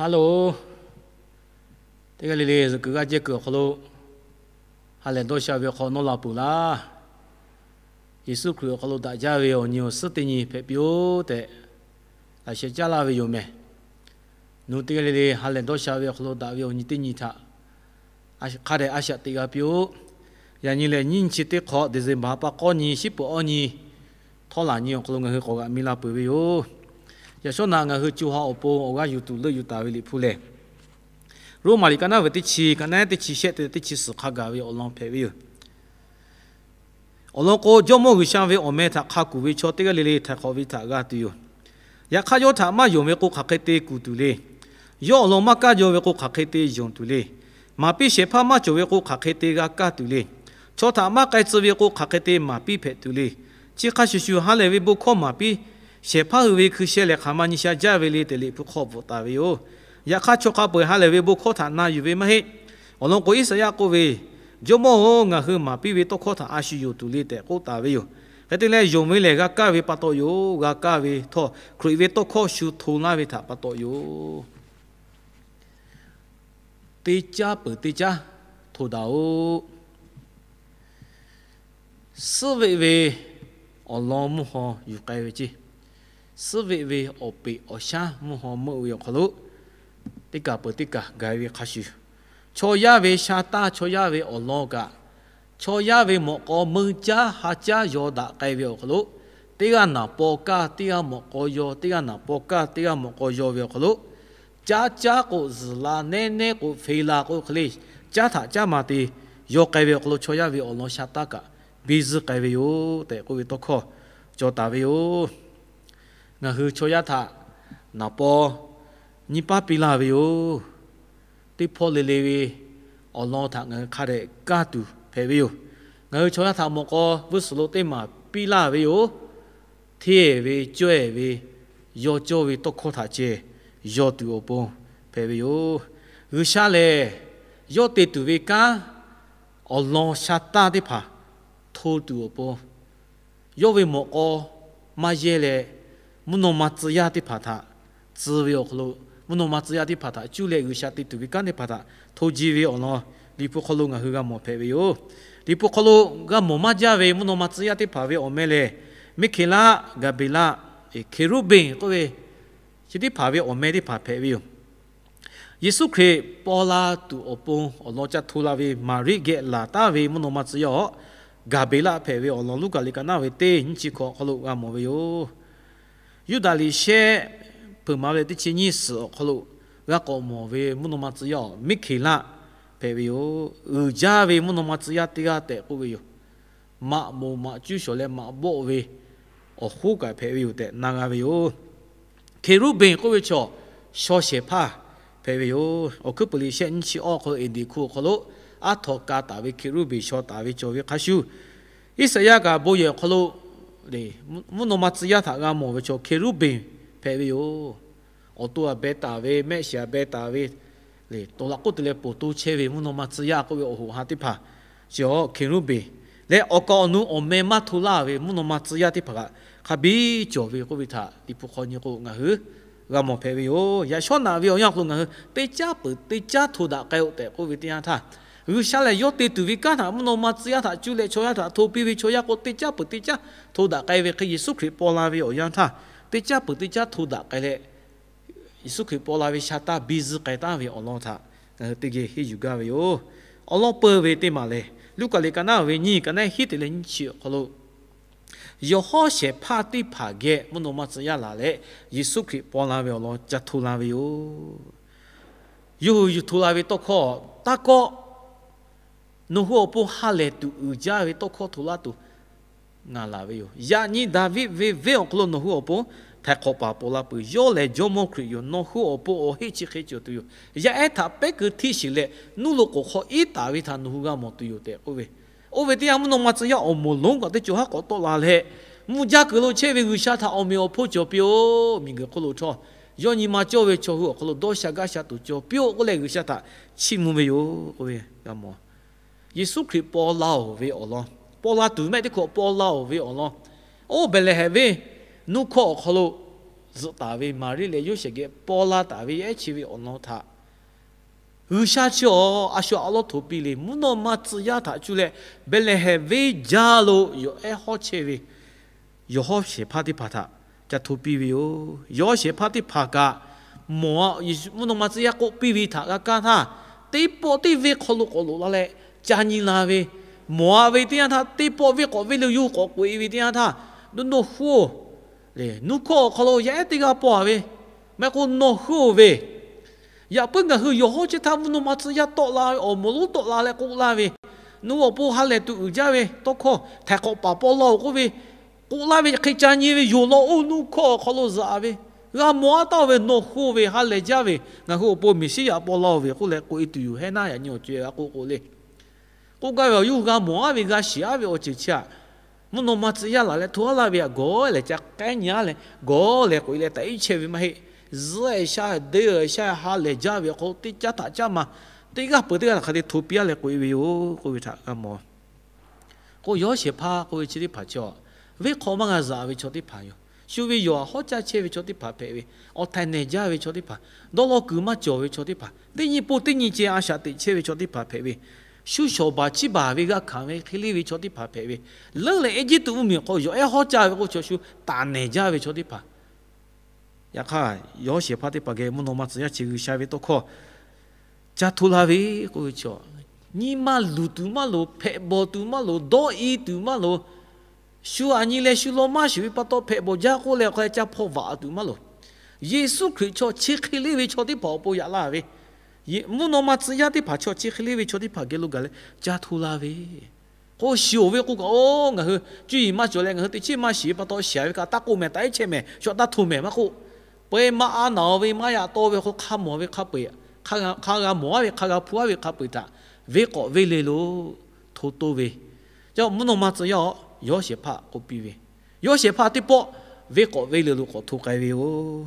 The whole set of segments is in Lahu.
Hello, teˇ g'aˇ le le zuhꞈ kuiˬ g'aˇ jehˇ kuiˬ awˬ hk'aw lo ha lehˬ dawˇ sha ve hk'aw nawˇ la peuˬ laˇ. Yeˍsuˆ Hkriꞈ awˬ hk'aw lo daꞈ jaˇ ve awˬ nyi awˬ suhˉ teˇ nyi hpehꞈ piˇ-oˆ tehꞈ, laꞈ sheh caˉ laˇ ve yoˬ mehˬ. Nawˬ hui teˇ g'aˇ le le ha lehˬ dawˇ sha ve awˬ hk'aw lo daꞈ ve awˬ nyi teˇ nyi htaꞈ hk'a dehꞈ a shaꞈ teꞈ g'a piˇ-oˆ. Yaꞈ nyi lehˬ, nyiˇ nyi chi teˇ hk'awꞈ December ha pa k'awˇ nyi, shiˉ peuˬ awˇ nyi, htawˇ laˬ nyi awˬ hk'aw lo ngaˬ hui k'awꞈ g'aꞈ mi la peuˬ ve yoˬ. Yaꞈ shawˉ naꞈ ngaˬ hui co ha awˬ pon awˬ g'aˇ yuˬ tuˬ leuˆ yuˬ taˍ ve Liꞈ hpu lehˬ, Roˉmaꞈ liꞈ ka naˉ ve teˇ chi, ka naˉ teˇ chi shehˆ te teˇ chi suhˍ hk'a gaˬ ve awˬ lawn hpehꞈ ve yoˬ. Awˬ lawn k'o, Jawˇmawˇ G'uiˬsha ve awˬ meh htaꞈ hk'a kuˬ ve chaw teˇ g'aˇ le le htaiˍ hk'awꞈ ve htaꞈ g'a tuˬ yoˬ. Yaꞈ hk'aˇ, yawˇ htaꞈ maˇ yonˍ ve k'o, hk'aˬ hk'e te kuˬ tuˬ le. Yawˇ awˬ lawn maˇ kaˇ jaw ve k'o, hk'aˬ hk'e te yonˍ tuˬ le. Maˍ piˇ shehˍ hpaˇ maˇ cawˬ ve k'o, hk'aˬ hk'e te g'a kaˇ tuˬ le. Chaw htaꞈ maˇ k'ai tcuh ve k'o, hk'aˬ hk'e te maˍ piˇ hpehꞈ tuˬ le. Chi hk'a shuˍ shuˍ, ha lehˬ ve bon hkawˇ maˍ piˇ shehˍ hpaˇ hui ve hkui sheh lehˬ, hk'aˬ ma nyi sha jaˇ ve le tehꞈ, Liꞈ hpu hk'aw bvuhꞈ taˍ ve yoˬ. Yaꞈ hk'aˇ, chaw hk'a peu-eˬ ha lehˬ ve bon hkawˇ htaꞈ na yuˬ ve maˇ heˆ. Awˬ lawn k'o, Iˉsaˍyaˆ k'oˆ ve, Jawˇmawˇ-oˬ, ngaˬ hui maˍ piˇ ve tawˇ hkawˇ htaꞈ a shu yonˍ tuˬ le tehꞈ k'oˆ taˍ ve yoˬ. Hk'e te leh, yonˍ ve lehˬ g'a kaˇ ve pa taw yoˬ. G'a kaˇ ve htawˇ, Hkriꞈ ve tawˇ hkawˇ shu hto laˇ ve htaꞈ pa taw yoˬ. Teˇ caˉ peuˬ teˇ caˉ hto daꞈ-oꞈ. Suhˉ veˆ ve awˬ lawn mvuhˇ haw yuˬ k'ai ve ceˇ. Suhˉ veˆ ve awˬ peꞈ awˬ shaˉ mvuhˇ haw meuˆ ve awˬ hk'aw lo, teˇ kaˬ peuˬ teˇ kaˬ gaˬ ve hk'a shuˍ, chaw yaˇ ve sha taˇ, chaw yaˇ ve awˬ lawn kaꞈ, chaw yaˇ ve mawꞈ k'aw meuˇ caˉ ha caˉ yaw daꞈ k'ai ve awˬ hk'aw lo, teˇ g'aˇ naˍ paw kaˇ, teˇ g'aˇ mawꞈ k'aw yaw, teˇ g'aˇ naˍ paw kaˇ, teˇ g'aˇ mawꞈ k'aw yaw ve awˬ hk'aw lo, caˉ caˉ k'o zuhˬ la, nehˉ nehˉ k'o hpeꞈ la k'o hk'e le, caˉ htaꞈ caˉ ma te yaw k'ai ve awˬ hk'aw lo, chaw yaˇ ve awˬ lawn sha taˇ kaꞈ biˇ zuhˆ k'ai ve yoˬ tehꞈ k'oˆ ve tawˇ hkawˇ cawˬ taˍ ve yoˬ. Ngaˬ hui chaw yaˇ htaꞈ naˍ paw nyiˇ paˉ piˇ laˇ ve yoˬ. Teˇ hpawˇ le le ve awˬ lawn htaꞈ ngaˬ hui hk'a dehꞈ kaˇ tuˬ hpehꞈ ve yoˬ. Ngaˬ hui chaw yaˇ htaꞈ mawꞈ k'aw vuiˇ suhˍ lo teˇ maˬ piˇ laˇ ve yoˬ. Hteˇ ve cawehˬ ve, yaw cawˇ ve tawˇ hkawˇ htaꞈ ceh yaw tuˬ awˬ pon hpehꞈ ve yoˬ. G'uiˬsha lehˬ, yawˇ te tuˬ ve kanˉ awˬ lawn sha taˇ teˇ hpaˍ hto tuˬ awˬ pon, yawˇ ve mawꞈ k'aw maˇ yehˇ leh, mvuhˇ naw ma tcuh yaˇ teˇ hpaˍ htaꞈ tcuh ve awˬ hk'aw lo, mvuhˇ naw ma tcuh yaˇ teˇ hpaˍ htaꞈ cuˇ leh G'uiˬsha te tuˬ ve kanˉ teˇ hpaˍ htaꞈ hto ji ve awˬ lawn Liꞈ hpu hk'aw lo ngaˬ hui g'a mawˬ hpehꞈ ve yoˬ. Liꞈ hpu hk'aw lo g'a mawˬ maˇ jaˇ ve mvuhˇ naw ma tcuh yaˇ teˇ hpaˍ ve awˬ meh lehˬ, Miˉhkeˍlaˆ, Gaˍbeˍlaˆ, Hkeˍruˆbeˍ k'oˆ ve, chi teˇ hpaˍ ve awˬ meh teˇ hpaˍ hpehꞈ ve yoˬ. Yeˍsuˆ Hkriꞈ paw la tuˬ awˬ pon awˬ lawn ca hto la ve Maˍriˆ geh laˬ taˉ ve mvuhˇ naw ma tcuh yaˇ-oˬ, Gaˍbeˍlaˆ hpehꞈ ve awˬ lawn Luˉkaꞈ liꞈ ka naˉ ve teˇ nyiˇ chi hkawꞈ awˬ hk'aw lo g'a mawˬ ve yoˬ. Yuˇdaꞈ liꞈ shehˆ hpeuꞈ maˍ ve teˇ chi nyiˇ suhˍ awˬ hk'aw lo g'a k'awꞈ mawˬ ve mvuhˇ naw ma tcuh yaˇ-oˬ, Miˉhkeˍlaˆ hpehꞈ ve yoˬ. Uiˍ jaˇ ve mvuhˇ naw ma tcuh yaˇ teˇ g'aˇ tehꞈ k'oˆ ve yoˬ. Maꞈ moˍ maꞈ cuˉ shawˍ leh maꞈ bawˆ ve awˬ hoˉ kaꞈ hpehꞈ ve yoˬ tehꞈ na g'a ve yoˬ. Hkeˍruˆbeˍ k'oˆ ve chaw, shaw shehˍ hpaˇ hpehꞈ ve yoˬ. Awˬ hkuiˉ puiˍ liꞈ shehˆ nyiˇ chi awˇ hk'aw lo, Eˍdeˍ hkuˇ awˬ hk'aw lo aˉ htaw ka taˍ ve Hkeˍruˆbeˍ shaw taˍ ve cawˬ ve hk'a shuˍ, Iˉsaˍyaˆ kaꞈ bon yehˬ awˬ hk'aw lo mvuhˇ naw ma tcuh yaˇ htaꞈ g'a mawˬ ve chaw Hkeˍruˆbeˍ hpehꞈ ve yoˬ. Awˬ to aꞈ beh taˍ ve, mehˆ shiˍ aꞈ beh taˍ ve, leh tawˍ laꞈ k'oˆ te leh poˬ to chehˇ ve mvuhˇ naw ma tcuh yaˇ k'oˆ ve awˬ hoꞈ ha teˇ hpaˍ, chi awˬ Hkeˍruˆbeˍ leh awˬ kaˍ awˬ nu awˬ meh maˇ hto laˇ ve mvuhˇ naw ma tcuh yaˇ teˇ hpaˍ kaꞈ hk'a biˇ cawˬ ve k'oˆ ve htaꞈ Liꞈ hpu hk'aw nyi k'o ngaˬ hui g'a mawˬ hpehꞈ ve yoˬ. Yaꞈ shawˉ naꞈ ve awˬ yanˇ hk'aw lo ngaˬ hui teˇ caˉ peuˬ teˇ caˉ hto daꞈ k'ai-oˆ tehꞈ k'oˆ ve teˇ yanˇ htaˇ, G'uiˬsha lehˬ yawˇ te tuˬ ve kanˉ htaꞈ mvuhˇ naw ma tcuh yaˇ htaꞈ cuˇ leh chaw yaˇ htaꞈ hto piˇ ve, chaw yaˇ k'o teˇ caˉ peuˬ teˇ caˉ hto daꞈ k'ai ve hk'e, Yeˍsuˆ Hkriꞈ paw la ve awˬ yanˇ htaˇ teˇ caˉ peuˬ teˇ caˉ hto daꞈ k'ai leh, Yeˍsuˆ Hkriꞈ paw la ve sha taˇ biˇ zuhˆ k'ai taˍ ve awˬ lawn htaꞈ ngaˬ hui teˇ geh henˇ yuˬ gaˇ ve yoˬ. Awˬ lawn peu ve teˇ maˬ lehˬ, Luˉkaꞈ liꞈ ka naˉ ve nyiˇ, ka naˉ hiˉ te leh nyiˇ chi awˬ hk'aw lo, yawˬ hawˉ shehˍ hpaˇ teˇ hpaˍ geh mvuhˇ naw ma tcuh yaˇ laˬ leh, Yeˍsuˆ Hkriꞈ paw la ve awˬ lawn ca hto la ve yoˬ. Yawˇ hui yuˬ hto la ve tawˇ hkawˇ, taˇ kawˆ, nawˬ hui awˬ pon ha lehˬ tuˬ uiˍ jaˇ ve tawˇ hkawˇ hto laˇ tuˬ ngaˬ laˬ ve yoˬ. Yaꞈ nyi Daˍviˆ ve venˇ awˬ hk'aw lo nawˬ hui awˬ pon htaiˍ hk'awꞈ paˍ paw la peuˬ. Yawˇ lehˬ Jawˇmawˇ Hkriꞈ yoˬ. Nawˬ hui awˬ pon awˬ heˆ chi hk'e cawˬ tuˬ yoˬ. Yaˇ ehˉ htaꞈ pehˉ keu htiˇ shiˍ leh, nuˇ lo k'oˍ hk'aw iˉ taˍ ve htaꞈ nawˬ hui g'a mawˬ tuˬ yoˬ tehꞈ k'oˆ ve, oˇ ve teˇ yanˇ mvuhˇ naw ma tcuh yaˇ awˬ moˍ lonˉ kaꞈ teˇ cawˬ haˉ k'awꞈ tawˆ la leh, mvuhˇ jaˇ kuiˬ lo chehˇ ve G'uiˬsha htaꞈ awˬ meꞈ awˬ hponˇ cawˬ piˇ-oˆ. Miˬguiˬ hk'oˆ lo htawˇ, yawˇ nyi ma cawˇ ve chaw hui awˬ hk'aw lo dawˇ sha gaˇ sha tuˬ cawˬ piˇ-oˆ k'oˆ leh, G'uiˬsha htaꞈ chiˇ mvuh ve yoˬ k'oˆ ve g'a mawˬ. Yeˍsuˆ Hkriꞈ paw la-oˬ ve awˬ lawn, paw la tuˬ mehˆ teˇ hkawꞈ paw la-oˬ ve awˬ lawn, oˇ Behˍlehˍhehnˍ venˇ nuˇ hkawˇ awˬ hk'aw lo zuhꞈ taˍ ve Maˍriˆ leh Yoˇsehꞈ geh paw la taˍ ve yaˇ ehˉ chi ve awˬ lawn htaꞈ G'uiˬsha chi awˬ a shu awˬ lawn hto piˇ le. Mvuhˇ naw ma tcuh yaˇ htaꞈ cuˇ leh Behˍlehˍhehnˍ venˇ jaˇ lo yawˬ ehˉ hawˉ chehˇ ve yawˬ hawˉ shehˍ hpaˇ teˇ hpaˍ htaꞈ ca hto piˇ ve yoˬ. Yawˬ hawˉ shehˍ hpaˇ teˇ hpaˍ kaꞈ mawˬ a, mvuhˇ naw ma tcuh yaˇ k'oˆ piˇ ve htaꞈ g'a kaˇ htaˇ, teˇ pawˆ teˇ venˇ hk'aw lo k'awꞈ loꞈ la leh ca nyi la ve, mawˬ a ve teˇ yanˇ htaˇ, teˇ pawˆ venˇ k'awꞈ venˇ le yuˬ k'awꞈ k'oꞈ e ve teˇ yanˇ htaˇ, dawˇ nawˇ huˉ-oˬ, nuˇ hkawˇ awˬ hk'aw lo yaˇ ehˉ teˇ g'aˇ paw a ve, maˇ heˆ k'o nawˬ huˉ-oˬ ve, yaꞈ puiˉ ngaˬ hui yawˬ hawˉ chehˇ htaˇ mvuhˇ naw ma tcuh yaˇ tawˆ la ve awˬ moˍ lonˉ tawˆ la leh k'oˆ laˇ ve, nawˬ hui awˬ pon ha lehˬ tuˬ uiˍ jaˇ ve tawˇ hkawˇ htaiˍ hk'awꞈ paˍ paw laˇ-oˬ k'oˆ ve, k'oˆ laˇ ve hk'e ca nyi ve yoˬ law oˇ nuˇ hkawˇ awˬ hk'aw lo zuhꞈ ve, g'a mawˬ a taˇ-oˬ ve nawˬ huˉ-oˬ ve ha lehˬ jaˇ ve, ngaˬ hui awˬ pon Meˍsiˉyaꞈ paw laˇ-oˬ ve k'oˆ leh k'oꞈ e tuˬ yoˬ hehˉ naˉ, yaꞈ nyi awˬ co-e g'a k'oˆ k'o le. K'oˆ gaˇ ve awˬ yawˇ hui g'a mawˬ a ve g'a shiˍ a ve awˬ ceuˬ chi htaꞈ mvuhˇ naw ma tcuh yaˇ laˬ leh hto a laˇ ve htaꞈ gawˬ lehˬ ca k'ehˉ nyi a leh gawˬ lehˬ k'oꞈ e leh taꞈ iˉ chehˇ ve maˇ heˆ. Zuhꞈ-e sha deˇ-e sha ha lehˬ jaˇ ve awˬ hk'aw lo teˇ caˉ htaꞈ caˉ ma, teˇ g'aˇ peuˬ teˇ g'aˇ htaꞈ hk'a te hto piˇ a leh k'oꞈ e ve yoˬ k'oˆ ve htaꞈ g'a mawˬ. K'o yawˇ shehˍ hpaˇ k'oˆ ve chi teˇ hpaˍ chi a, venˇ hk'aw maˇ g'a zaꞈ ve chaw teˇ hpaˍ yoˬ. Shu ve yawˬ htaꞈ hawˉ caˇ chehˇ ve chaw teˇ hpaˍ hpehꞈ ve, awˬ htaiˍ nehˬ jaˇ ve chaw teˇ hpaˍ, dawˇ law kuiˬ maˇ cawˬ ve chaw teˇ hpaˍ, teˇ nyi po teˇ nyi ceh a shaꞈ teꞈ chehˇ ve chaw teˇ hpaˍ hpehꞈ ve, shu shawˍ baˬ chiˇ baˬ ve g'a hkanˍ ve hk'e leˇ ve chaw teˇ hpaˍ hpehꞈ ve, leuˉ leh Eˇjiˇtuꞈ mvuhˇmiˬ hk'aw yawˬ ehˉ hawˉ caˇ ve k'o chaw shu taˍ nehˬ jaˇ ve chaw teˇ hpaˍ Yaꞈ hk'aˇ, yawˇ shehˍ hpaˇ teˇ hpaˍ geh mvuhˇ naw ma tcuh yaˇ chi G'uiˬsha ve tawˇ hkawˇ ca hto la ve k'oˆ ve chi, nyi ma luˬ tuˬ maˇ loˍ, hpehꞈ bawˬ tuˬ maˇ loˍ, dawˇ i tuˬ maˇ loˍ, shu aꞈ nyi leh shu law maˇ shiˍ ve pa taw hpehꞈ bawˬ jaˇ k'oˆ leh awˬ hk'a leh ca hpaw vaꞈ tuˬ maˇ loˍ. Yeˍsuˆ Hkriꞈ chaw chi hk'e leˇ ve chaw teˇ hpaˍ awˬ pon yaꞈ laˇ ve, mvuhˇ naw ma tcuh yaˇ teˇ hpaˍ chaw chi hk'e leˇ ve chaw teˇ hpaˍ geh lo gaˬ leh ca hto la ve k'o, shiˍ-oˬ ve k'oˆ kaꞈ, oˇ ngaˬ hui cuˇ yiˍ maˇ cawˬ leh ngaˬ hui teˇ chiˉ maˇ shiˍ ve pa taw shiˍ ve kaꞈ taˇ k'oˆ mehˍ, taꞈ iˉ chehˇ mehˍ, shawꞈ taˇ hto mehˍ maˇ k'oˆ, peu-eˬ ma a naˍ-oˬ ve maˇ yaꞈ taw ve hk'aw hk'a mawˬ ve hk'a peu-eˬ, hk'a g'a mawˬ a ve hk'a g'a hpuˇ a ve hk'a peu-eˬ htaꞈ venˇ k'awꞈ venˇ le lo hto toˇ ve, mvuhˇ naw ma tcuh yaˇ-oˬ, yawˇ shehˍ hpaˇ k'oˆ piˇ ve, yawˇ shehˍ hpaˇ teˇ pawˆ venˇ k'awꞈ venˇ le lo k'awꞈ hto k'ai ve yoˬ.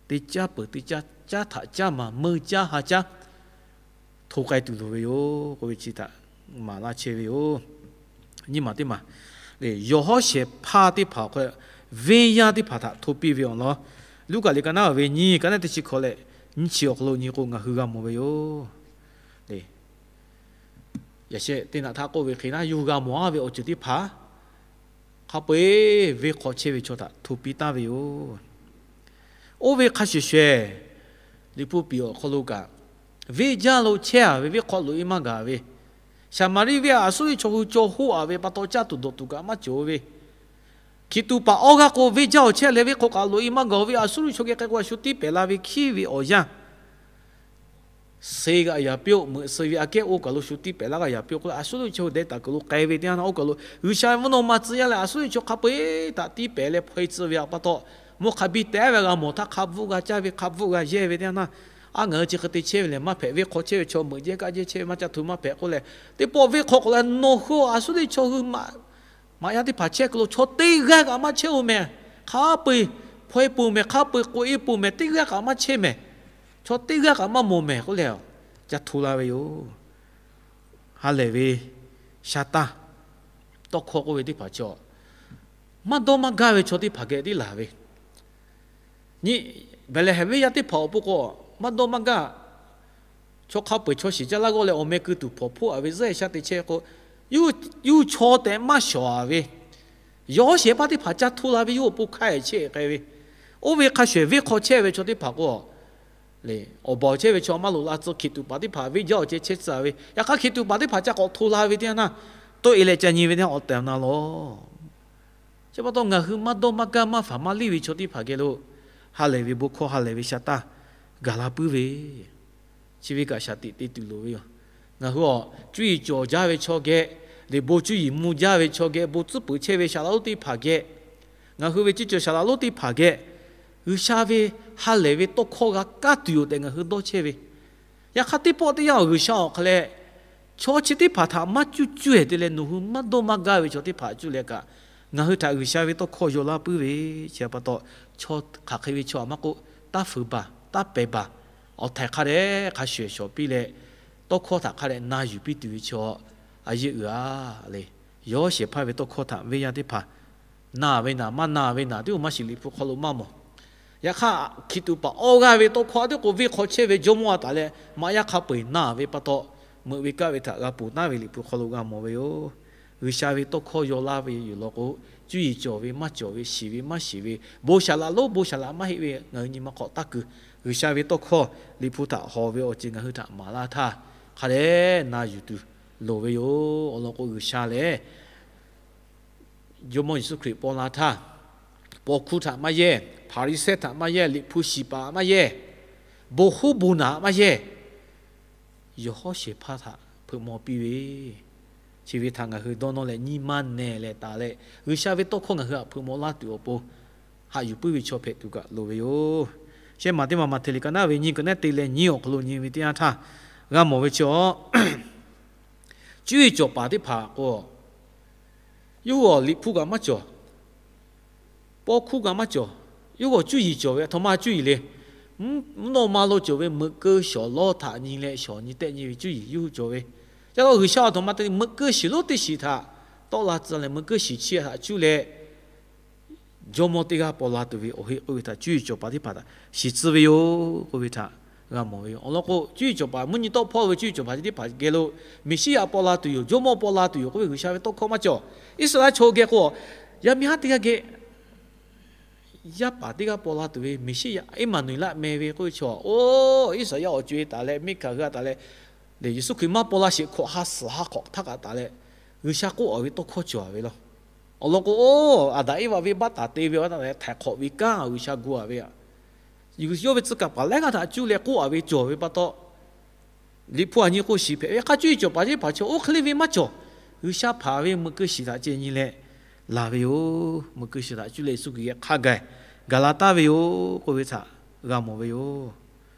Teˇ caˉ peuˬ teˇ caˉ, caˉ htaꞈ caˉ ma, meuˇ caˇ ha caˇ hto k'ai tuˬ loˍ ve yoˬ k'oˆ ve chi htaꞈ maˍ laˇ chehˇ ve yoˬ. Nyiˇ maˬ teˇ maˬ, yawˬ hawˉ shehˍ hpaˇ teˇ hpaˍ awˬ hk'aw lo venˇ yaˇ teˇ hpaˍ htaꞈ hto piˇ ve awˬ lawn, Luˉkaꞈ liꞈ ka naˉ ve nyiˇ, ka naˉ teˇ chi hkawꞈ leh nyiˇ chi awˬ hk'aw lo nyi k'o ngaˬ hui g'a mawˬ ve yoˬ. Yaꞈ sheh teˇ naꞈ htaˇ k'oˆ ve hk'e naˉ, yawˇ hui g'a mawˬ a ve awˬ ceuˬ teˇ hpaˍ hk'a peu-eˬ venˇ hk'aw chehˇ ve chaw htaꞈ hto piˇ taˍ ve yoˬ. Oˇ ve hk'a shuˍ shuˍ, Liꞈ hpu piˍ awˬ hk'aw lo kaꞈ, venˇ jaˇ lo chehˇ a ve venˇ hk'aw loꞈ e maˇ gaˬ ve, Saˍmaˍriˆ venˇ Aˍsuˇriˆ chaw hui caw hoˆ a ve pa taw caˇ tuˬ dawˬ tuˬ kaꞈ maˇ cawˬ ve, hkiˬ tuꞈ paˍ awˇ g'aˇ k'o venˇ jaˇ awˬ chehˇ leh venˇ hk'aw kaꞈ loꞈ e maˇ gaˬ ve Aˍsuˇriˆ chaw geh k'ai k'o a shu tiˉ pehˍ la ve hkiˉ ve awˬ yanˇ, suh g'aꞈ yaˍ piˇ-oˆ, meuꞈ suh ve aꞈ kehˉ oˇ kaˬ lo shu tiˉ pehˍ laˇ g'aꞈ yaˍ piˇ-oˆ k'oˆ leh, Aˍsuˇriˆ chaw hui deh taˍ kuiˬ lo k'ai ve teˇ yanˇ htaˇ oˇ kaˬ lo G'uiˬsha ve mvuhˇ naw ma tcuh yaˇ leh Aˍsuˇriˆ chaw hk'a peu-eˬ htaꞈ tiˉ pehˍ leh hpaw e tcuh ve pa taw, mvuhˇ hk'a biˇ tehˉ ve g'a mawˬ htaˇ hk'a bvuhˆ g'a caˇ ve hk'a bvuhˆ g'a yehˇ ve teˇ yanˇ htaˇ, a ngaˬ hui chi hk'e te chehˇ ve lehˬ maˇ hpehꞈ, venˇ hk'aw chehˇ ve chaw meuꞈ jehˇ kaˆ jehˇ chehˇ ve maˇ ca hto maˇ hpehꞈ k'oˆ leh, teˇ pawˆ venˇ hk'aw k'awꞈ leh nawˬ hui Aˍsuˇriˆ chaw hui maꞈ yaˇ teˇ hpaˍ chehˇ kuiˬ lo chaw teˇ g'aˇ kaꞈ maˇ chehˇ-oˬ mehˍ. Hk'a peu-eˬ hpaw e peuˬ mehˍ, hk'a peu-eˬ k'oꞈ e peuˬ mehˍ, teˇ g'aˇ kaꞈ maˇ chehˇ mehˍ, chaw teˇ g'aˇ kaꞈ maˇ mawˬ mehˍ k'oˆ leh, ca hto la ve yoˬ. Ha lehˬ ve sha taˇ tawˇ hkawˇ k'oˆ ve teˇ hpaˍ chaw, maˇ dawˇ maˇ gaˇ ve chaw teˇ hpaˍ geh tiˉ laˬ ve, nyi, Behˍlehˍhehnˍ venˇ yaˇ teˇ hpaˍ awˬ pon k'o, maˇ dawˇ maˇ gaˇ, chaw hk'a peu-eˬ chaw shiˍ caˇ laˇ g'awˇ leh awˬ meh keu tuˬ hpawnˬ hpoˆ a ve zuhˆ-e sha te chehˇ k'o, yawˇ chaw tehꞈ maˇ shawˍ a ve, yawˇ shehˍ hpaˇ teˇ hpaˍ caˇ hto la ve yawˇ awˬ pon hk'a-e chehˇ k'ai ve, oˇ ve hk'a shuˍ venˇ hk'aw chehˇ ve chaw teˇ hpaˍ k'o, awˬ baˬ awˬ chehˇ ve chaw maˇ loꞈ la tcuh, hkiˬ tuꞈ paˍ teˇ hpaˍ venˇ jaˇ awˬ ceh chehˇ tcuh ve, yaꞈ hk'aˇ hkiˬ tuꞈ paˍ teˇ hpaˍ ca k'awꞈ hto la ve teˇ yanˇ htaˇ, tawˆ e leh ca nyi ve teˇ yanˇ awˬ tehˬ awˬ na lawˬ. Chi pa taw ngaˬ hui maˇ dawˇ maˇ gaˇ maˇ faˍ maˇ liˇ ve chaw teˇ hpaˍ geh lo ha lehˬ ve bon hkawˇ ha lehˬ ve sha taˇ gaˬ la puiˉ ve, chi ve kaꞈ shaˍ tiꞈ te tuˬ loˍ ve yoˬ. Ngaˬ hui awˬ cuˇ yiˍ cawˬ jaˇ ve chaw geh, liꞈ bon cuˇ yiˍ mvuh jaˇ ve chaw geh, bon tcuhˉ peuˬ chehˇ ve saˍ laꞈ lonˉ teˇ hpaˍ geh, ngaˬ hui ve ceˇ cawˬ saˍ laꞈ lonˉ teˇ hpaˍ geh, G'uiˬsha ve ha lehˬ ve tawˇ hkawˇ g'a kaˇ tuˬ yoˬ tehꞈ ngaˬ hui dawˇ chehˇ ve, yaꞈ hk'aˇ teˇ pawˆ teˇ yanˇ awˬ G'uiˬsha awˬ hk'a leh, chaw chi teˇ hpaˍ htaꞈ maˇ cuˇ cuˇ-e te leh nawˬ hui maˇ dawˇ maˇ gaˇ ve chaw teˇ hpaˍ cuˇ leh kaꞈ, ngaˬ hui htaꞈ G'uiˬsha ve tawˇ hkawˇ yaw laˇ puiˉ ve, chi pa taw, chaw hk'aˬ hk'e ve chaw a maˇ k'oˆ, taˇ fuiˍ baˬ taˇ pehˬ baˬ, awˬ htaiˍ hk'a dehꞈ hk'a shuˍ shawˍ piˇ leh, tawˇ hkawˇ htaꞈ hk'a dehꞈ na yuˬ piˇ tuˬ ve chaw a yeˇ uiˍ a le. Yawˇ shehˍ hpaˇ ve tawˇ hkawˇ htaꞈ venˇ yaˇ teˇ hpaˍ na ve naˍ maˇ na ve naˍ tiˉ oˬ maˇ shiˍ, Liꞈ hpu hk'aw lo maˇ mawˬ. Yaꞈ hk'aˇ, hkiˬ tuꞈ paˍ awˇ g'aˇ ve tawˇ hkawˇ teˇ k'o venˇ hk'aw chehˇ ve jawˇmawˇ a taˍ leh maꞈ yaˇ hk'a peu-eˬ naˇ ve pa taw, meuꞈ ve kaˇ ve htaꞈ g'a ponˬ taˍ ve Liꞈ hpu hk'aw lo g'a mawˬ ve yoˬ. G'uiˬsha ve tawˇ hkawˇ yaw laˇ ve yoˬ law k'o, cuˇ yiˍ cawˬ ve maˇ cawˬ ve, shiˍ ve maˇ shiˍ ve, bon shaˍ laꞈ lonˉ bon shaˍ laꞈ maˇ heˆ ve ngaˬ hui nyi ma hk'awꞈ taˇ kuiˬ, G'uiˬsha ve tawˇ hkawˇ Liꞈ hpu htaꞈ hawˬ ve awˬ ceuˬ ngaˬ hui htaꞈ maˍ laˇ htaˇ, hk'a dehꞈ na yuˬ tuˬ loˍ ve yoˬ. Awˬ lawn k'o, G'uiˬsha lehˬ Jawˇmawˇ Yeˍsuˆ Hkriꞈ paw la htaˇ, paw hkuˇ htaꞈ maˇ yehˇ, Hpaˍriˍsehˇ htaꞈ maˇ yehˇ, Liꞈ hpu shiˍ paˍ maˇ yehˇ, bon huˉ bon naꞈ maˇ yehˇ, yawˬ hawˉ shehˍ hpaˇ htaꞈ hpeuꞈ maw piˇ ve, chi ve htaꞈ ngaˬ hui dawˇ nawˇ leh nyi ma nehˬ leh taˍ leh, G'uiˬsha ve tawˇ hkawˇ ngaˬ hui htaꞈ hpeuꞈ maw laˇ tuˬ awˬ pon, haꞈ yuˬ puiˉ ve chaw hpehꞈ tuˬ kaꞈ loˍ ve yoˬ. Shehˆ maˬ teˇ maˬ Maꞈhtehˍ liꞈ ka naˉ ve nyiˇ ka naˉ te leh nyiˇ awˬ hk'aw lo nyi ve teˇ yanˇ htaˇ, g'a mawˬ ve chi a, cuˇ yiˍ cawˬ paˍ teˇ hpaˍ k'o, yawˇ hui awˬ Liꞈ hpu kaꞈ maˇ cawˬ, paw hkuˇ kaꞈ maˇ cawˬ, yawˇ hui awˬ cuˇ yiˍ cawˬ ve, aˬ htoꞈ ma cuˇ yiˍ le. Mvuhˇ naw ma lo cawˬ ve meuꞈ keu shawˍ lawˇ htaꞈ nyi leh shawˍ nyi tehˆ nyi ve cuˇ yiˍ yawˇ hui cawˬ ve. Ca la G'uiˬsha aˬ htoꞈ ma te, meuꞈ keu shiˍ lonˉ teˇ shiˍ htaꞈ tawˆ la tcuh leh, meuꞈ keu shiˍ chi htaꞈ cuˇ leh, jawˇmawˇ teˇ g'aˇ paw la tuˬ ve awˬ heˆ k'oˆ ve htaꞈ cuˇ yiˍ cawˬ paˍ teˇ hpaˍ htaꞈ shiˍ tcuh ve yoˬ k'oˆ ve htaꞈ g'a mawˬ ve yoˬ. Awˬ lawn k'o, cuˇ yiˍ cawˬ paˍ, mvuhˇ nyi tawˆ hpawˇ ve cuˇ yiˍ cawˬ paˍ chi teˇ hpaˍ geh lo Meˍsiˉyaꞈ paw la tuˬ yoˬ, jawˇmawˇ paw la tuˬ yoˬ k'oˆ ve G'uiˬsha ve tawˇ hkawˇ maˇ cawˬ. Iˉsaˍreˍlaˆ chaw geh k'o, yaˇ miˇ haˉ teˇ g'aˇ geh yaˇ paˍ teˇ g'aˇ paw la tuˬ ve Meˍsiˉyaꞈ, Eˇmaˍnuˍeˍlaˆ meh ve k'oˆ ve chaw, oˇ Iˉsaˍyaˆ awˬ co-e taˍ leh, Miˉhkaˍ hui a taˍ leh, Yeˍsuˆ Hkriꞈ maˇ paw la sheˍ hkawꞈ ha suhˍ ha hk'awꞈ htaˇ kaꞈ taˍ leh, G'uiˬsha k'oˆ a ve tawˇ hkawˇ cawˬ a ve law. Awˬ lawn k'o, oˇ Aˍdanˍ Eˇvaꞈ venˇbaˆ taˍ te ve awˬ htaˇ htaiˍ hk'awꞈ ve kanˉ G'uiˬsha gu a ve, yawˇ ve tcuh kaˍ paˍ lehˬ g'aˇ htaꞈ cuˇ leh k'oˆ a ve cawˬ ve pa taw, Liꞈ hpu aˬ nyi k'o shiˍ hpehꞈ ve hk'a, cuˇ yiˍ cawˬ paˍ teˇ hpaˍ chaw oˇ hk'e le ve maˇ cawˬ. G'uiˬsha hpaˍ ve meuꞈ keu shiˍ htaꞈ ceh nyi leh laˬ ve yoˬ. Meuꞈ keu shiˍ htaꞈ cuˇ leh Yeˍsuˆ Hkriꞈ geh hk'a gaˬ gaˬ la taˍ ve yoˬ k'oˆ ve htaꞈ g'a mawˬ ve yoˬ.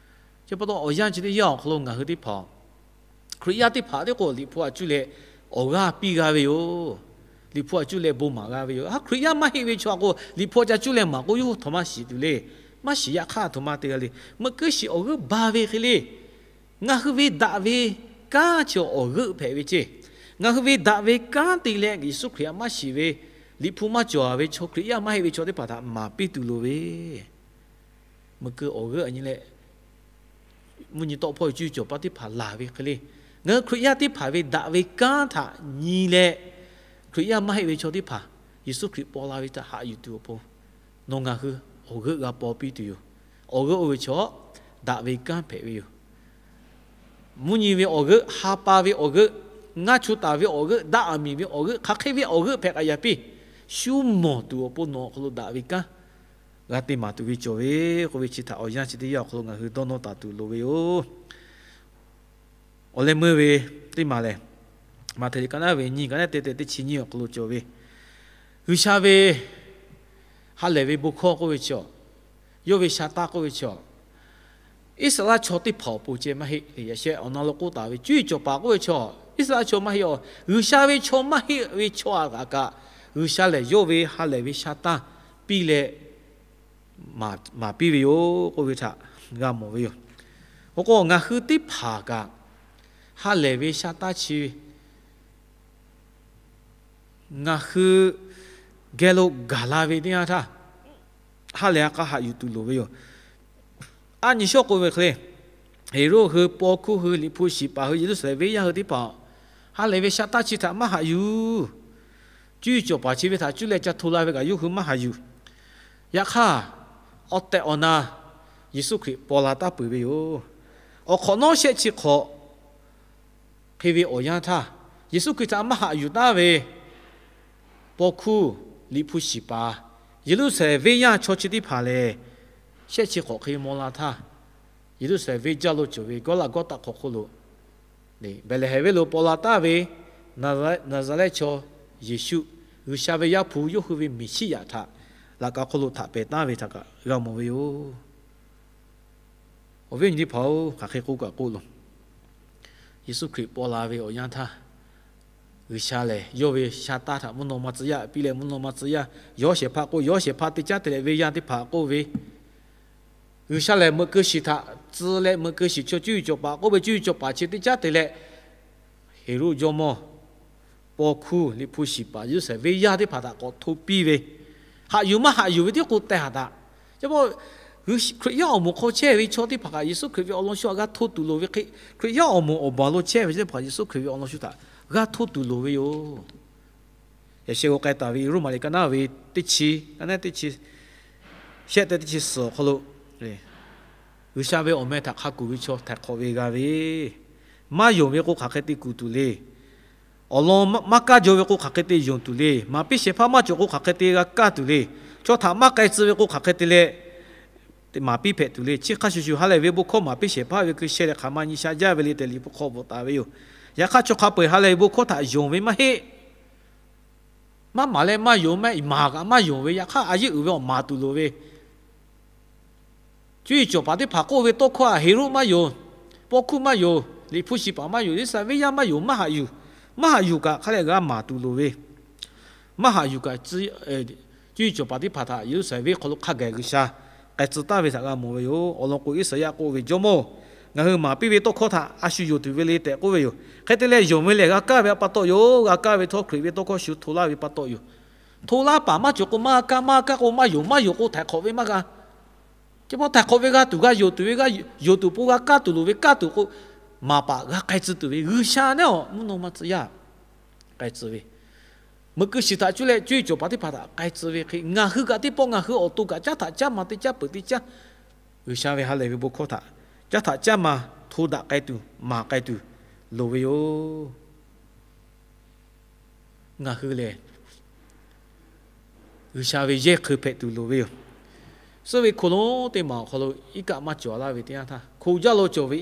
Chi pa taw awˬ yanˇ chi teˇ yanˇ awˬ hk'aw lo ngaˬ hui teˇ hpaˍ, Hkriꞈ yaˇ teˇ hpaˍ teˇ k'o Liꞈ hpu htaꞈ cuˇ leh awˬ g'aˇ piˇ g'a ve yoˬ. Liꞈ hpu htaꞈ cuˇ leh bon maˍ g'a ve yoˬ. Hkriꞈ yaˇ maˇ heˆ ve chaw k'o Liꞈ hpu htaꞈ ca cuˇ leh maˍ k'o yawˇ hui htoꞈ ma shiˍ tuˬ le. Maˇ shiˍ, yaꞈ hk'aˇ htoꞈ ma te g'a le. Meuꞈ keu shiˍ awˬ g'euˆ ba ve hk'e le. Ngaˬ hui ve daꞈ ve kanˉ chi awˬ g'euˆ hpehꞈ ve ceˇ. Ngaˬ hui ve daꞈ ve kanˉ te leh Yeˍsuˆ Hkriꞈ htaꞈ maˇ shiˍ ve, Liꞈ hpu maˇ cawˬ ve chaw, Hkriꞈ yaˇ maˇ heˆ ve chaw teˇ hpaˍ htaꞈ maˍ piˇ tuˬ loˍ ve, meuꞈ keu awˬ g'euˆ a nyi leh, mvuhˇ nyi tawˆ hpawˇ ve cuˇ yiˍ cawˬ paˍ teˇ hpaˍ laˬ ve hk'e le. Ngaˬ hui Hkriꞈ yaˇ teˇ hpaˍ ve daꞈ ve kanˉ htaꞈ nyi leh, Hkriꞈ yaˇ maˇ heˆ ve chaw teˇ hpaˍ Yeˍsuˆ Hkriꞈ paw la ve htaꞈ haꞈ yuˬ tuˬ awˬ pon, nawˬ ngaˬ hui awˬ g'euˆ g'a paw piˇ tuˬ yoˬ. Awˬ g'euˆ oˇ ve chaw daꞈ ve kanˉ hpehꞈ ve yoˬ. Mvuhˇ nyi ve awˬ g'euˆ, ha pa ve awˬ g'euˆ, ngaˇ chu taˍ ve awˬ g'euˆ, daꞈ aˬ miˍ ve awˬ g'euˆ, hk'aˬ hk'e ve awˬ g'euˆ hpehꞈ k'aꞈ yaꞈ piˇ, shu mawˬ tuˬ awˬ pon nawˬ awˬ hk'aw lo daꞈ ve kanˉ g'a te maˍ tuˬ ve cawˬ ve k'oˆ ve chi htaꞈ awˬ yanˇ chi teˇ yanˇ awˬ hk'aw lo ngaˬ hui dawˇ nawˇ taˍ tuˬ loˍ ve yoˬ. Awˬ leh meuˇ ve teˇ maˬ lehˬ, Maꞈhtehˍ liꞈ ka naˉ ve nyiˇ ka naˉ te te teˇ chi nyiˇ awˬ hk'aw lo cawˬ ve, G'uiˬsha ve ha lehˬ ve bon hkawˇ k'oˆ ve chaw, yawˇ ve sha taˇ k'oˆ ve chaw, Iˉsaˍreˍlaˆ chaw teˇ hpaˍ awˬ pon ceh maˇ heˆ. Yaꞈ sheh awˬ na lo k'oˆ taˍ ve cuˇ yiˍ cawˬ paˍ k'oˆ ve chaw, Iˉsaˍreˍlaˆ chaw maˇ heˆ, G'uiˬsha ve chaw maˇ heˆ ve chaw a kaꞈ, G'uiˬsha lehˬ yawˇ ve ha lehˬ ve sha taˇ piˇ leh maˍ piˇ ve yoˬ k'oˆ ve htaꞈ g'a mawˬ ve yoˬ. Awˬ k'o ngaˬ hui teˇ hpaˍ kaꞈ ha lehˬ ve sha taˇ chi ngaˬ hui geh lo gaˬ la ve teˇ yanˇ htaˇ, ha lehˬ a k'a haꞈ yuˬ tuˬ loˍ ve yoˬ. A nyi shawˉ k'oˆ ve hk'e le, Heˍroˆ hui, paw hkuˇ hui, liꞈ hpu shiˍ paˍ hui, Yeˍruˆsaˍlehnˍ venˇ yaˇ hui teˇ hpaˍ ha lehˬ ve sha taˇ chi htaꞈ maˇ haꞈ yuˬ. Cuˇ yiˍ cawˬ paˍ chi ve htaꞈ cuˇ leh ca hto la ve kaꞈ yawˇ hui maˇ haꞈ yuˬ. Yaꞈ hk'aˇ, awˬ tehˬ awˬ na Yeˍsuˆ Hkriꞈ paw la taˍ peuˬ ve yoˬ. Awˬ hk'awꞈ nawˉ shehˆ chi hk'awꞈ hk'e ve awˬ yanˇ htaˇ, Yeˍsuˆ Hkriꞈ htaꞈ maˇ haꞈ yuˬ taˍ ve paw hkuˇ, liꞈ hpu shiˍ paˍ, Yeˍruˆsaˍlehnˍ venˇ yaˇ chaw chi teˇ hpaˍ lehˬ, shehˆ chi hk'awꞈ hk'e maw la htaˇ, Yeˍruˆsaˍlehnˍ venˇ jaˇ lo cawˬ ve Gawˇlaꞈgawˇtaˆ hk'aw hk'oˆ lo Behˍlehˍhehnˍ venˇ lo paw la taˍ ve Naˍzaˍrehˆ chaw Yeˍsuˆ, G'uiˬsha ve Yaˇ hpu, yawˇ hui ve Meˍsiˉyaꞈ htaꞈ laꞈ ka hk'oˆ lo htaꞈ pehˍ taˍ ve htaꞈ kaꞈ g'a mawˬ ve yoˬ. Awˬ viˉ awˬ nyi teˇ hpaˍ-oˬ, hk'aˬ hk'e k'oˆ kaꞈ k'oˆ loˬ, Yeˍsuˆ Hkriꞈ paw la ve awˬ yanˇ htaˇ, G'uiˬsha lehˬ yawˇ ve sha taˇ htaꞈ mvuhˇ naw ma tcuh yaˇ piˇ leh mvuhˇ naw ma tcuh yaˇ, yawˇ shehˍ hpaˇ k'oˆ, yawˇ shehˍ hpaˇ teˇ caˉ te leh venˇ yaˇ teˇ hpaˍ k'oˆ ve, G'uiˬsha lehˬ meuꞈ keu shiˍ htaꞈ tcuh leh meuꞈ keu shiˍ chaw cuˇ yiˍ cawˬ paˍ k'oˆ ve cuˇ yiˍ cawˬ paˍ chi teˇ caˉ te leh, Heˍroˆ jawˇmawˇ, paw hkuˇ, liꞈ hpu shiˍ paˍ, Yeˍruˆsaˍlehnˍ venˇ yaˇ teˇ hpaˍ htaꞈ k'awꞈ hto piˇ ve, haꞈ yuˬ maˇ haꞈ yuˬ ve tiˉ k'o teh haꞈ taꞈ. Chi pa Hkriꞈ yaˇ awˬ moˍ hk'aw chehˇ ve chaw teˇ hpaˍ kaꞈ Yeˍsuˆ Hkriꞈ ve awˬ lawn shu htaꞈ g'a hto tuˬ loˍ ve hk'e, Hkriꞈ yaˇ awˬ moˍ awˬ baˬ lo chehˇ ve chaw teˇ hpaˍ kaꞈ Yeˍsuˆ Hkriꞈ ve awˬ lawn shu htaꞈ g'a hto tuˬ loˍ ve yoˬ. Yaꞈ sheh k'o k'ai taˍ ve Roˉmaꞈ liꞈ ka naˉ ve teˇ chi, ka naˉ teˇ chi, shehˆ tehꞈ teˇ chi suhˍ awˬ hk'aw lo, G'uiˬsha ve awˬ meh htaꞈ hk'a kuˬ ve chaw htaiˍ hk'awꞈ ve g'a ve, maˇ yonˍ ve k'o hk'aˬ hk'e te kuˬ tuˬ le. Awˬ lawn maˇ kaˇ jaw ve k'o hk'aˬ hk'e te yonˍ tuˬ le. Maˍ piˇ shehˍ hpaˇ maˇ cawˬ k'o hk'aˬ hk'e te g'a kaˇ tuˬ le. Chaw htaꞈ maˇ k'ai tcuh ve k'o hk'aˬ hk'e te leh maˍ piˇ hpehꞈ tuˬ le. Chi hk'a shuˍ shuˍ, ha lehˬ ve bon hkawˇ maˍ piˇ shehˍ hpaˇ ve hkui sheh leh hk'aˬ ma nyi sha jaˇ ve le tehꞈ Liꞈ hpu hk'aw bvuhꞈ taˍ ve yoˬ. Yaꞈ hk'aˇ, chaw hk'a peu-eˬ ha lehˬ ve bon hkawˇ htaꞈ yonˍ ve maˇ heˆ. Maˇ maˍ leh maˇ yonˍ, maˇ maˍ kaꞈ maˇ yonˍ ve, yaꞈ hk'aˇ a yeˇ uiˍ ve awˬ maˍ tuˬ loˍ ve, cuˇ yiˍ cawˬ paˍ teˇ hpaˍ k'oˆ ve tawˇ hkawˇ a, Heˍroˆ maˇ yonˍ, paw hkuˇ maˇ yonˍ, Liꞈ hpu shiˍ paˍ maˇ yonˍ, Yeˍruˆsaˍlehnˍ venˇ yaˇ maˇ yonˍ, maˇ haꞈ yuˬ, maˇ haꞈ yuˬ kaꞈ hk'a leh g'a maˍ tuˬ loˍ ve, maˇ haꞈ yuˬ kaꞈ, cuˇ yiˍ cawˬ paˍ teˇ hpaˍ htaꞈ Yeˍruˆsaˍlehnˍ venˇ hk'aw lo hk'a gaˬ G'uiˬsha k'ai tcuh taˍ ve htaꞈ g'a mawˬ ve yoˬ. Awˬ lawn k'o, Iˉsaˍyaˆ k'oˆ ve, Jawˇmawˇ-oˬ, ngaˬ hui maˍ piˇ ve tawˇ hkawˇ htaꞈ a shu yonˍ tuˬ ve le tehꞈ k'oˆ ve yoˬ. Hk'e te leh, yonˍ ve lehˬ g'a kaˇ ve pa taw yoˬ. G'a kaˇ ve htawˇ, Hkriꞈ ve tawˇ hkawˇ shu hto laˇ ve pa taw yoˬ. Hto laˇ paˍ maˇ cawˬ k'o maˇ kaˇ, maˇ kaˇ k'o maˇ yonˍ, maˇ yonˍ k'o htaiˍ hk'awꞈ ve maˇ g'a. Chi pa htaiˍ hk'awꞈ ve g'a tuˬ, g'a yonˍ tuˬ ve, yonˍ tuˬ po g'a kaˇ tuˬ loˍ ve, kaˇ tuˬ k'o, maˍ paˍ g'a k'ai tcuh tuˬ ve, G'uiˬsha naˉ awˬ mvuhˇ naw ma tcuh yaˇ k'ai tcuh ve, meuꞈ keu shiˍ htaꞈ cuˇ leh cuˇ yiˍ cawˬ paˍ teˇ hpaˍ htaꞈ k'ai tcuh ve hk'e, ngaˬ hui kaꞈ teˇ pawˆ ngaˬ hui awˬ to kaꞈ caˉ htaꞈ caˉ ma teˇ caˉ peuˬ teˇ caˉ, G'uiˬsha ve ha lehˬ ve bon hkawˇ htaꞈ caˉ htaꞈ caˉ ma hto daꞈ k'ai tuˬ, maˍ k'ai tuˬ loˍ ve yoˬ. Ngaˬ hui lehˬ, G'uiˬsha ve yehˇ hk'eu hpehꞈ tuˬ loˍ ve yoˬ. Suhˆ ve hko lonˉ teˇ maˬ awˬ hk'aw lo iˉ kaˆ maˇ cawˬ laˇ ve teˇ yanˇ htaˇ, hko jaˇ lo cawˬ ve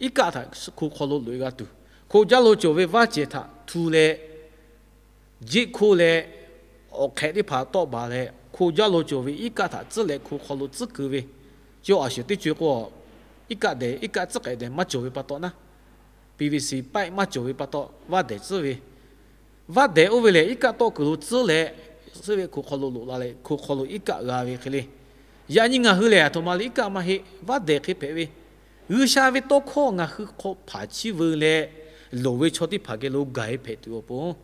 iˉ kaˆ htaꞈ hko hk'aw lo loꞈ-e g'a tuˬ, hko jaˇ lo cawˬ ve vaˇ cehˬ htaꞈ htu leh, jeˆ hkoˇ leh awˬ hk'ehꞈ teˇ hpaˍ tawˆ baˬ leh, hko jaˇ lo cawˬ ve iˉ kaˆ htaꞈ tcuhˉ leh hko hk'aw lo tcuhˉ keu ve, chi a sheuˍ teˇ co-e k'o, iˉ kaˆ dehˬ, iˉ kaˆ tcuhˉ k'ehꞈ dehˬ maˇ cawˬ ve pa taw naˉ, PVC pipe maˇ cawˬ ve pa taw vaˇ dehˬ tcuhˉ ve, vaˇ dehˬ oˇ ve lehˬ iˉ kaˆ tawˆ kuiˬ lo tcuhˉ leh, suhˆ ve hko hk'aw lo loꞈ la leh hko hk'aw lo iˉ kaˆ g'a ve hk'e le. Yaꞈ nyi ngaˬ hui lehˬ, a htoꞈ ma le, iˉ kaˆ maˇ heˆ, vaˇ dehˬ hk'e hpehꞈ ve, G'uiˬsha ve tawˇ hkawˇ ngaˬ hui hk'aw hpanˍ chiˇ veu leh, loˍ ve chaw teˇ hpaˍ geh lo gaˬ-e hpehꞈ tuˬ awˬ pon,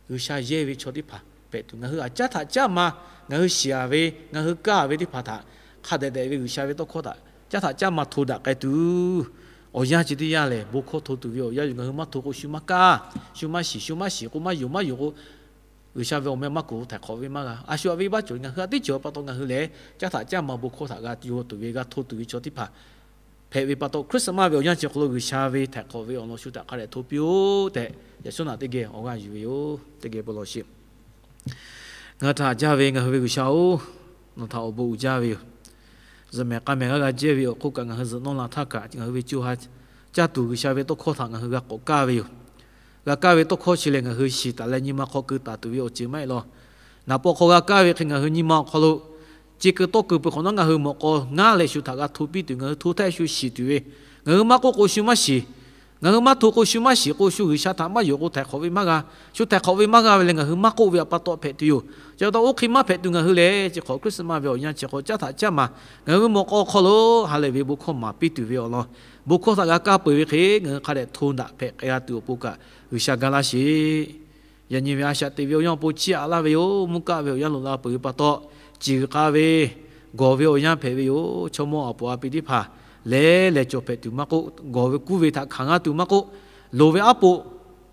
G'uiˬsha yehˇ ve chaw teˇ hpaˍ hpehꞈ tuˬ, ngaˬ hui htaꞈ caˉ htaꞈ caˉ ma, ngaˬ hui shiˍ-a ve, ngaˬ hui kaˇ ve teˇ hpaˍ htaꞈ hk'a dehꞈ dehꞈ ve G'uiˬsha ve tawˇ hkawˇ htaꞈ caˉ htaꞈ caˉ ma hto daꞈ k'ai tuˬ, awˬ yanˇ chi teˇ yanˇ lehˬ, bon hkawˇ hto tuˬ ve awˬ yanˇ yoˬ. Ngaˬ hui maˇ hto k'o shu maˇ kaˇ, shu maˇ shiˍ, shu maˇ shiˍ k'o maˇ yonˍ, maˇ yonˍ k'o G'uiˬsha ve awˬ meh maˇ kuˬ htaiˍ hk'awꞈ ve maˇ g'a. A shu a ve vaˇ cawˬ ngaˬ hui a teˇ cawˬ pa taw ngaˬ hui lehˬ, caˉ htaꞈ caˉ ma bon hkawˇ htaꞈ g'a yonˍ tuˬ ve, g'a hto tuˬ ve chaw teˇ hpaˍ hpehꞈ ve pa taw, Christmas ve awˬ yanˇ chi hk'aw lo G'uiˬsha ve htaiˍ hk'awꞈ ve awˬ lawn shu htaꞈ hk'a dehꞈ hto piˇ-oˆ tehꞈ, yaꞈ shawˉ naꞈ teˇ geh awˬ g'aˇ yuˬ ve yoˬ. Teˇ geh bon lawˬ sheˍ. Ngaˬ hui htaꞈ haꞈ jaˇ ve ngaˬ hui ve G'uiˬsha-oˬ, nawˬ htaꞈ awˬ bon uiˍ jaˇ ve yoˬ. Zuhꞈ mehˍ k'a mehˍ g'aˇ g'a jehˇ ve awˬ hk'oˆ kaꞈ, ngaˬ hui zuhꞈ nawˇ la htaˇ kaꞈ ngaˬ hui ve co ha caˇ tuˬ G'uiˬsha ve tawˇ hkawˇ htaꞈ ngaˬ hui g'a k'awꞈ kaˇ ve yoˬ. G'a kaˇ ve tawˇ hkawˇ chi lehˬ, ngaˬ hui shiˍ taˍ leh nyi ma hk'aw keu taˍ tuˬ ve awˬ ceuˬ maˇ heˆ law. Naˍ paw hk'aw g'a kaˇ ve hk'e, ngaˬ hui nyi ma awˬ hk'aw lo ce keu tawˇ keu peuˬ hk'awꞈ nawˉ, ngaˬ hui mawꞈ k'aw ngaˇ leh shu htaꞈ g'a hto piˇ tuˬ, ngaˬ hui hto htaˇ shu shiˍ tuˬ ve, ngaˬ hui maˇ k'oˆ k'o shu maˇ shiˍ, ngaˬ hui maˇ hto k'o shu maˇ shiˍ k'o, shu G'uiˬsha htaꞈ maˇ yonˍ k'o htaiˍ hk'awꞈ ve maˇ g'a. Shu htaiˍ hk'awꞈ ve maˇ g'a ve leh, ngaˬ hui maˇ k'oˆ ve awˬ pa taw hpehꞈ tuˬ yoˬ. Chi pa taw oˇ hk'e maˇ hpehꞈ tuˬ, ngaˬ hui lehˬ chi hk'awꞈ Christmas ve awˬ yanˇ chi hk'aw caˉ htaꞈ caˉ ma, ngaˬ hui ve mawꞈ k'aw hk'aw lo ha lehˬ ve bon hkawˇ maˍ piˇ tuˬ ve awˬ lawn, bon hkawˇ htaꞈ g'a kaˇ peuˬ ve hk'e, ngaˬ hui hk'a dehꞈ hto daꞈ hpehꞈ k'ai g'a tuˬ awˬ pon kaꞈ G'uiˬsha ga laˇ sheˍ. Yaꞈ nyi ve a shaꞈ teꞈ ve awˬ yanˇ awˬ pon chiˇ aꞈ laˇ ve yoˬ. Mvuhˇ kaˆ ve awˬ yanˇ loꞈ la peuˬ ve pa taw, ciˬ g'uiˬ k'a ve gawˬ ve awˬ yanˇ hpehꞈ ve yoˬ. Chaw mawˇ awˬ puˍ a pi teˇ hpaˍ lehˬ, lehˬ cawˬ hpehꞈ tuˬ maˇ k'oˆ, gawˬ ve kuˇ ve htaꞈ hkanˍ g'a tuˬ maˇ k'oˆ, loˍ ve aˉ poꞈ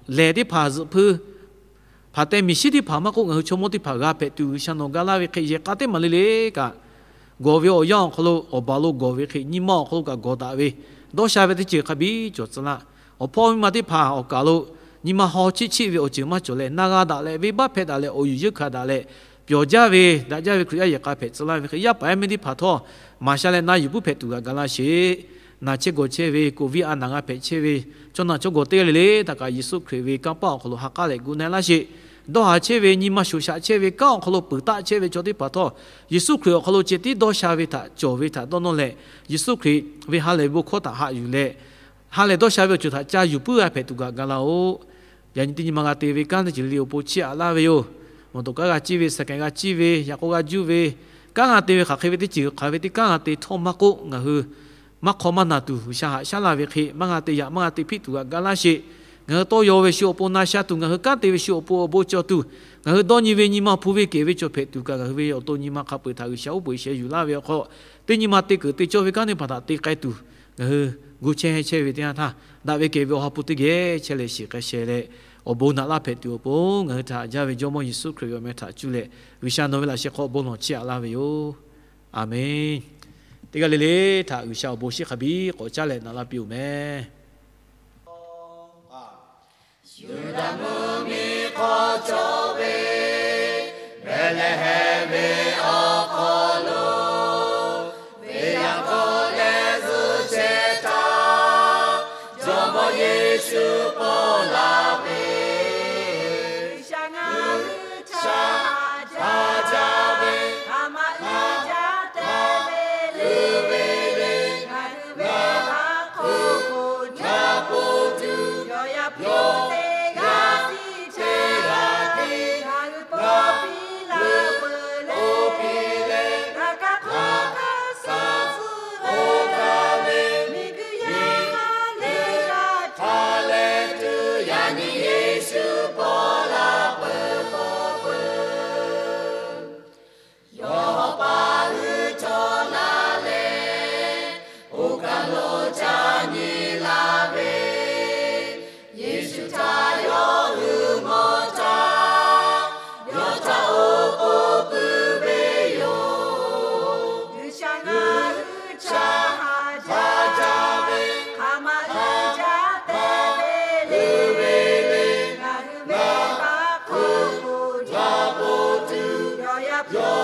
lehˬ teˇ hpaˍ zuhꞈ hpui hpaˍ teh miˬ shiˉ teˇ hpaˍ maˇ k'oˆ, ngaˬ hui chaw mawˇ teˇ hpaˍ g'a hpehꞈ tuˬ G'uiˬsha nawˬ ga laˇ ve hk'e, yehˬ k'a teˇ maˬ le le kaꞈ, gawˬ ve awˬ yanˇ awˬ hk'aw lo awˬ baˬ lo gawˬ ve hk'e, nyi ma awˬ hk'aw lo kaꞈ gawˬ daꞈ ve dawˇ sha ve teˇ ceuˬ hk'a biˇ cawˬ tcuh laˇ. Awˬ hpawˇ miˇ ma teˇ hpaˍ awˬ kaˬ lo nyi ma haw cheˆ cheˆ ve awˬ ceuˬ maˇ cawˬ leh, na g'a daꞈ leh venˇbaˆ hpehˇ daꞈ leh awˬ yuˬ yeunˇ hkanˍ daꞈ leh, pyawˬ jaˇ ve daꞈ jaˇ ve Hkriꞈ yaˇ yehˬ k'a hpehꞈ tcuh laˇ ve hk'e, yaˇ paˍ yaˇ miˇ teˇ hpaˍ htawˇ maˍ sha leh na yuˬ puiˉ hpehꞈ tuˬ g'aꞈ ga laˇ sheˍ. Naˬ chehˇ gawˬ chehˇ ve, COVID a naˬ g'a hpehꞈ chehˇ ve chaw naˬ chaw gawˬ teˇ g'aˇ le le htaꞈ kaꞈ Yeˍsuˆ Hkriꞈ ve kanˇ paˆ awˬ hk'aw lo ha k'aˉ leh gu na-e laˇ sheˍ. Dawˇ haˍ chehˇ ve, nyi ma shoˍ shaꞈ chehˇ ve, kanˉ awˬ hk'aw lo peuˬ taˆ chehˇ ve chaw teˇ hpaˍ htawˇ, Yeˍsuˆ Hkriꞈ awˬ hk'aw lo ceh tiˉ dawˇ sha ve htaꞈ cawˬ ve htaꞈ dawˇ nawˇ leh, Yeˍsuˆ Hkriꞈ ve ha lehˬ ve bon hkawˇ htaꞈ haꞈ yuˬ leh, ha lehˬ dawˇ sha ve awˬ ceuˬ htaꞈ ca yuˬ puiˉ g'a hpehꞈ tuˬ g'aꞈ ga laˇ-oˆ. Yaꞈ nyi teˇ nyi ma g'a te ve kanˉ teˇ ceuˬ le le awˬ pon chiˇ aꞈ laˇ ve yoˬ. Mawˬ tawˍ kanˉ g'a ciˇ ve, saˍ kehˬ g'a ciˇ ve, yaꞈ k'aw g'a juˇ ve, kanˉ g'a te ve hk'aˬ hk'e ve teˇ ceuˬ hk'aˬ ve teˇ kanˉ g'a te htawˇ maˇ k'oˆ, ngaˬ hui maˇ hk'aw maˇ naˬ tuˬ G'uiˬsha haꞈ shaˉ laˇ ve hk'e, maˇ g'a te yaꞈ maˇ g'a te hpiˆ tuˬ g'aꞈ ga laˇ sheˍ. Ngaˬ hui tawˇ yaw ve shu awˬ pon na sha tuˬ, ngaˬ hui kanˉ te ve shu awˬ pon awˬ bon cawˬ tuˬ, Ngaˬ hui dawˇ nyi ve nyi ma hpu ve keꞈ ve cawˬ hpehꞈ tuˬ kaꞈ, ngaˬ hui ve awˬ to nyi ma hk'a peu-eˬ htaꞈ G'uiˬsha uˉ peunˍ sheh yuˬ laˇ ve awˬ hk'aw, teˇ nyi ma te keunˍ te cawˇ ve kanˉ teˇ hpaˍ htaꞈ te k'ai tuˬ, ngaˬ hui gu chehˇ chehˇ ve teˇ yanˇ htaˇ, daꞈ ve kehˬ ve Awˬ ha hpu teˇ geh chehˇ leh shiˍ k'ai sheh leh, awˬ bon naꞈ laˇ hpehꞈ tuˬ awˬ pon ngaˬ hui htaꞈ haꞈ jaˇ ve Jawˇmawˇ Yeˍsuˆ Hkriꞈ ve awˬ meh htaꞈ cuˇ leh, G'uiˬsha nawˬ ve laꞈ sheh hk'aw bon lawˬ chiˇ aꞈ laˇ ve yoˬ. Aˍmenˍ. Teˇ g'aˇ le le htaꞈ G'uiˬsha awˬ bon shiˉ hk'a biˇ k'awꞈ caˉ leh naꞈ laˇ piˇ-oˬ meh. Yuˇdaꞈ mvuhˇmiˬ hk'aw cawˬ ve Behˍlehˍhehnˍ ve awˬ hk'aw lo, venˇ yaˇ hk'aw leh zuhˆ chehˇ htaˇ, Jawˇmawˇ Yeˍsuˆ paw la ve, G'uiˬsha ngaˬ hui htaꞈ haꞈ jaˇ ve, a ma uiˍ jaˇ te ve le, ngaˬ hui ve awˬ hk'aw lo hk'a peu-eˬ yawˇ yaˇ hpu teˇ g'aˇ tiˉ chehˇ la ve, ngaˬ hui paw piˇ la peuˬ le. Taˇ kaˇ hk'aˇ kaˇ suh suh ve, miˬguiˬ yaˇ le g'a htaˇ leh tuˬ, yaꞈ nyi Yeˍsuˆ paw la peuˬ paw peuˬ. Yawˇ paˍ hui chaw la leh, oˇ kaˬ lo ca nyi la ve, Yeˍsuˆ htaꞈ yawˇ hui mawˬ htaˇ, yawˇ htaꞈ oˉ k'oˍ pui ve yoˬ. G'uiˬsha ngaˬ hui htaꞈ haꞈ jaˇ ve, hk'aˬ ma uiˍ jaˇ te ve le, ngaˬ hui ve awˬ hk'aw lo hk'a peu-eˬ yawˇ yaˇ hpu